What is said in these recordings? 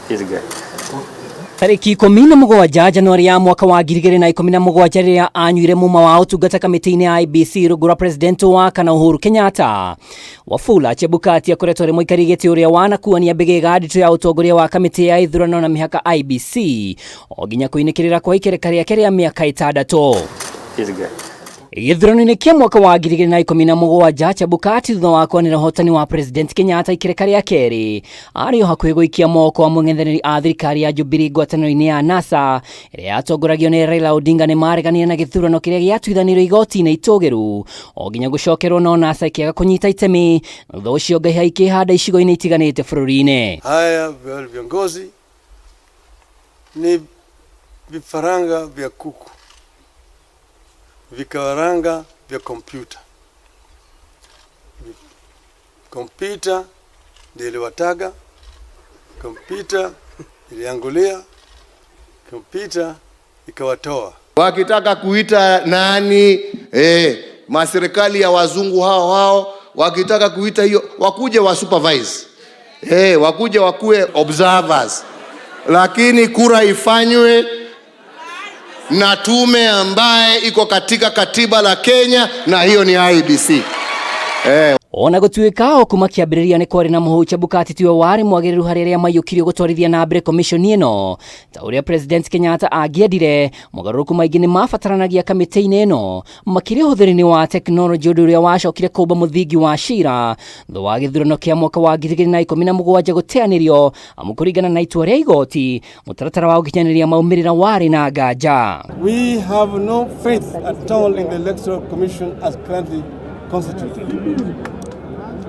This guy. Tarĩki 17 Januari ya mwaka wa 2017, rĩrĩa anyuire muma wa ũtungata kamĩtĩ-inĩ ya IEBC rungu rwa president wa kana Uhuru Kenyatta, Wafula Chebukati akoretwo arĩ mũikari gĩtĩ ũrĩa wanakuania mbĩgĩga nditũ ya ũtongoria wa kamĩtĩ ya ithurano na mĩhaka IEBC o nginya kũinĩkĩrĩra kwa ikereka rĩake rĩa mĩaka 6. This guy. Gĩthurano-inĩ kĩa mwaka wa 2017, Chebukati, thutha wa kwanĩra ũhotani wa President Kenyatta ikereka rĩa kerĩ, arĩ o hakuhĩ gũikia moko wa mũng'ethanĩri a thirikari ya Jubilee ngwatanĩro-inĩ ya NASA ĩrĩa yatongoragio nĩ Raila Odinga nĩ mareganire na gĩthurano kĩrĩa gĩatuithanirio igoti-inĩ itũgĩru o nginya gũcokerwo, no NASA ĩkĩaga kũnyita itemi. Thutha ũcio ngaiha ikĩhanda icigo-inĩ itiganĩte bũrũri-inĩ. Haya viongozi ni vifaranga vya kuku, vifaranga vya kompyuta. Kompyuta ndio iliwataga, kompyuta iliangulia, kompyuta ikawatoa. Wakitaka kuita nani, maserikali ya wazungu hao hao wakitaka kuita hiyo, wakuje wa supervise, wakuje wakuwe observers, lakini kura ifanywe na tume ambaye iko katika katiba la Kenya, na hiyo ni IEBC. Ona gũtuĩka o kuma kĩambĩrĩria nĩ kwarĩ na mũhũ, Chebukati tiwe warĩ mwagĩrĩru harĩ arĩa maiyũkirio gũtwarithia na mbere komishoni ĩno ta ũrĩa President Kenyatta angĩendire. Mogarũrũku maingĩ nĩ mabataranagia kamĩtĩ-inĩ ĩno, makĩria ũhũthĩri-inĩ wa tekinoronjĩ, ũndũ ũrĩa wacokire kũmba mũthingi wa cira thutha wa gĩthurano kĩa mwaka wa 2017 gũteanĩrio, amu kũringana na itua rĩa igoti, mũtaratara wa gũkinyanĩria maumĩrĩra warĩ na nganja. We have no faith at all in the Electoral Commission as currently constituted.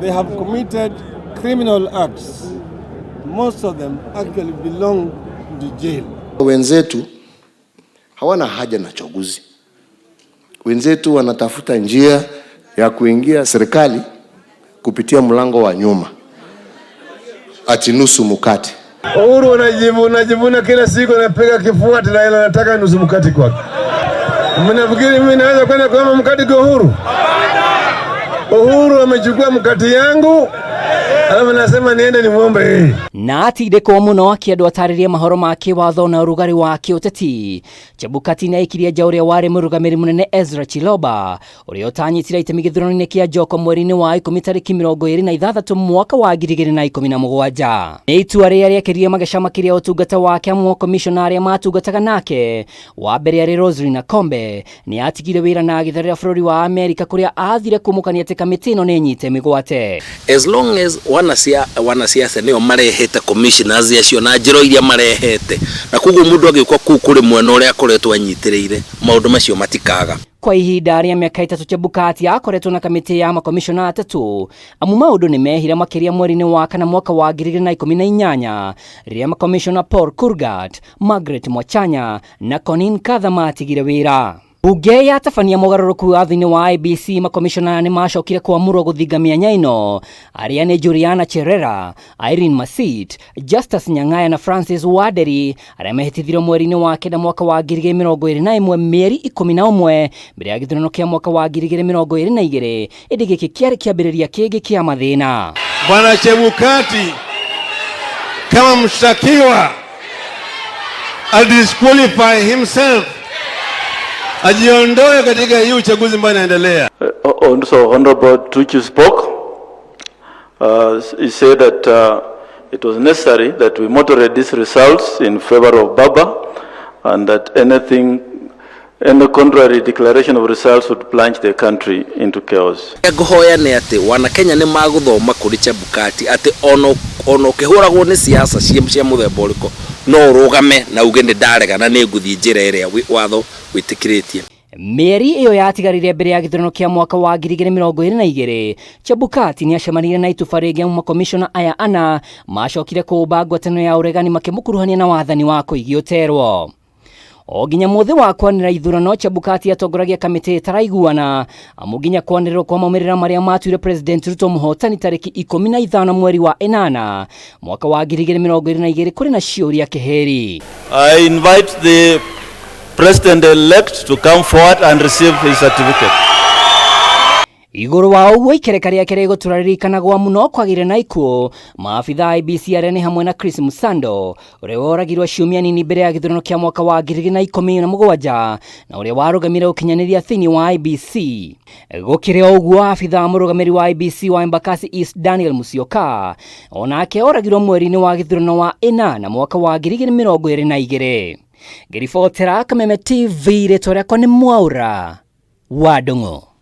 They have committed criminal acts. Most of them actually belong to jail. Wenzetu hawana haja na chaguzi. Wenzetu wanatafuta njia ya kuingia serikali kupitia mlango wa nyuma, ati nusu mkate. Uhuru anajivuna kila siku, anapiga kifua ati Raila anataka nusu mkate kwake. Mnafikiri mimi naweza kwenda kuomba mkate kwa Uhuru? Uhuru amechukua mkate yangu, alafu nasema niende nimwombe yeye. Na atindĩkwo mũno akĩendwo atarĩrie mahoro ma kĩwatho na ũrugarĩ wa kĩũteti, Chebukati nĩ aikirie nja ũrĩa warĩ mũrũgamĩrĩri mũnene Ezra Chiloba, ũrĩa ũtanyitire itemi gĩthurano-inĩ kĩa Njoko mweri-inĩ wa 10 tarĩki 26 mwaka wa 2017. Nĩ itua rĩrĩa rĩekĩrire mageca makĩria ũtungata wake, amu komishona arĩa matungataga nake, wa mbere arĩ Roselyn Akombe, nĩ atigire wĩra na agĩtharĩra bũrũri wa Amerika, kũrĩa athire kumũkania atĩ kamĩtĩ ĩno nĩ nyite mĩgwate. As long as wanasiasa nĩo marehete commissioners acio na njĩra iria marehete, na koguo mũndũ agĩũka kũu kũrĩ mwena ũrĩa akoretwo anyitĩrĩire, maũndũ macio matikaga. Kwa ihinda rĩa mĩaka 3, Chebukati akoretwo na kamĩtĩ ya makomishona 3, amu maũndũ nĩ mehire makĩria mweri-inĩ wa kana mwaka wa 2018, rĩrĩa makomishona Paul Kurgat, Margaret Mwachanya na Conin Katha matigire wĩra. Bunge yatabania mogarũrũku watho-inĩ wa IEBC, makomishona nĩ macokire kwamũrwo gũthinga mĩanya ĩno, arĩa nĩ Juliana Cherera, Irene Masit, Justus Nyang'aya na Francis Wanderi, arĩa mehĩtithirio mweri-inĩ wa 9 mwaka wa 2021, mĩeri 11 mbere ya gĩthurano kĩa mwaka wa 2022. Ĩndĩ gĩkĩ kĩarĩ kĩambĩrĩria kĩngĩ kĩa mathĩna. Bwana Chebukati kama mshtakiwa adisqualify himself, ajiondoe katika hii uchaguzi ambayo inaendelea. Also, Honorable Tuju spoke. He said that it was necessary that we moderate these results in favor of Baba and that any contrary declaration of results would plunge the country into chaos. Ngũhoya nĩ atĩ wanakenya nĩ magũthoma kũrĩ Chebukati atĩ ona ũkĩhũragwo nĩ siasa cia mũthemba ũrĩkũ, no ũrũgame na uge nĩ ndaregana, nĩ ngũthiĩ njĩra ĩrĩa watho wĩtĩkĩrĩtie. Mĩeri ĩyo yatigarire mbere ya gĩthurano kĩa mwaka wa 2022, Chebukati nĩ acemanirie na ituba rĩngĩ, amu makomishona aya 4 macokire kũũmba ngwatanĩro ya ũregani makĩmũkuruhania na wathani wa Koigi Ũterwo. O nginya mũthĩ wa kwanĩra ithurano, Chebukati atongoragia kamĩtĩ ĩtaraiguana, amu nginya kwanĩrĩrwo kwa maumĩrĩra marĩa matuire President Ruto mũhotani tarĩki 15 mweri wa 8 mwaka wa 2022, kũrĩ na ciũria kĩhĩri. I invite the President-elect to come forward and receive his certificate. Igũrũ wa ũguo, ikereka rĩake rĩgũtũra rĩririkanagwo mũno kwagĩire na ikuũ maabitha a IEBC arĩa nĩ hamwe na Chris Musando, ũrĩa woragirwo ciumia nini mbere ya gĩthurano kĩa mwaka wa 2017 na ũrĩa warũgamire ũkinyanĩria thĩinĩ wa IEBC. Gũkĩrĩ o ũguo, abitha mũrũgamĩrĩri wa IEBC wa Embakasi East Daniel Musyoka onake oragirwo mweri-inĩ wa gĩthurano wa ĩnana mwaka wa 2022. Ngĩribotera Kameme TV, rĩtwa rĩakwa nĩ Mwaura wa Ndung'u.